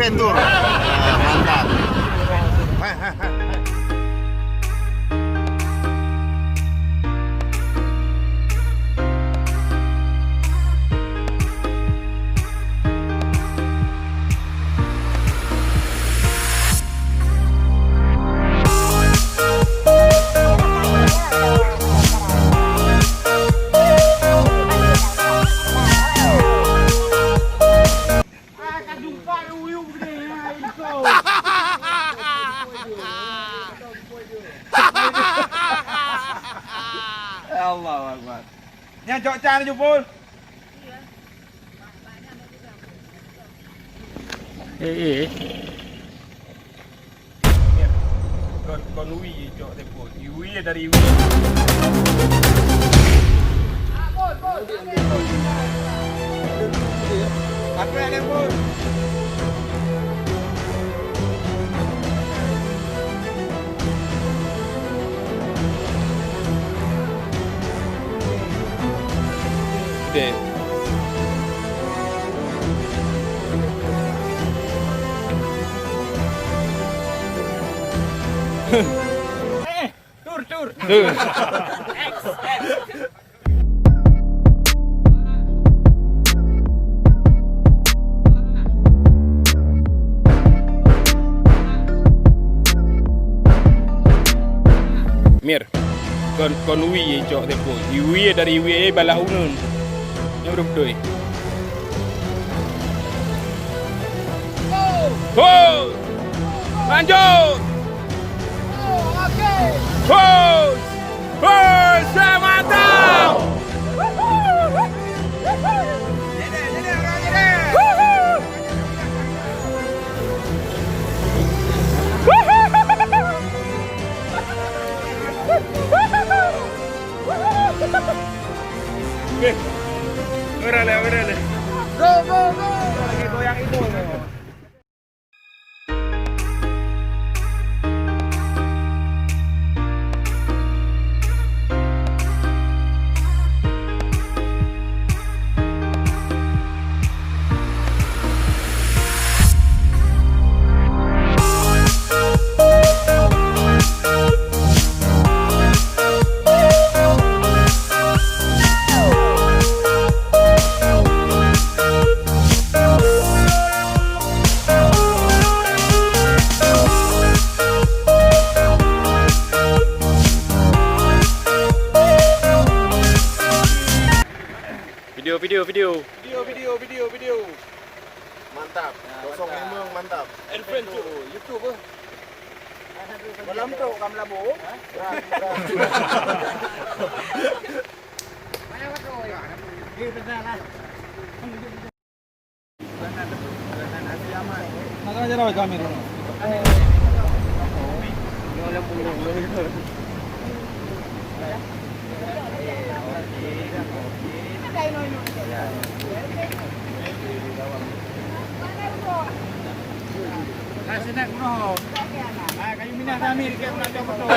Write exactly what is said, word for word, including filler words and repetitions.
Tur. Ah, mantap. Allahu Akbar. Nyan cok can jupul. Eh, eh. Kon, kon wie cok telepon. Wie dari wie. Apa yang telepon? Deh. Eh, tur, tur. Tur. X, X. Mir, kon, kon wie cok teupeu. Wie dari wie, eh, balak uneun. Nyoe beutôi. Ho! Lanjut! Ho! Ho! Selamat datang! Oke. Ora lé, ora lé. Go, go, go. Lagi goyang itu. Video, video, video. Video, video, video, video. Mantap. Ya, kosong lima, mantap. Advance tu. YouTube, eh. Malam tu kam labo. Maka aja rawat kami dulu. Hai, sinak kuno. Hai, kayu minah kami, dikit pula jauh betul.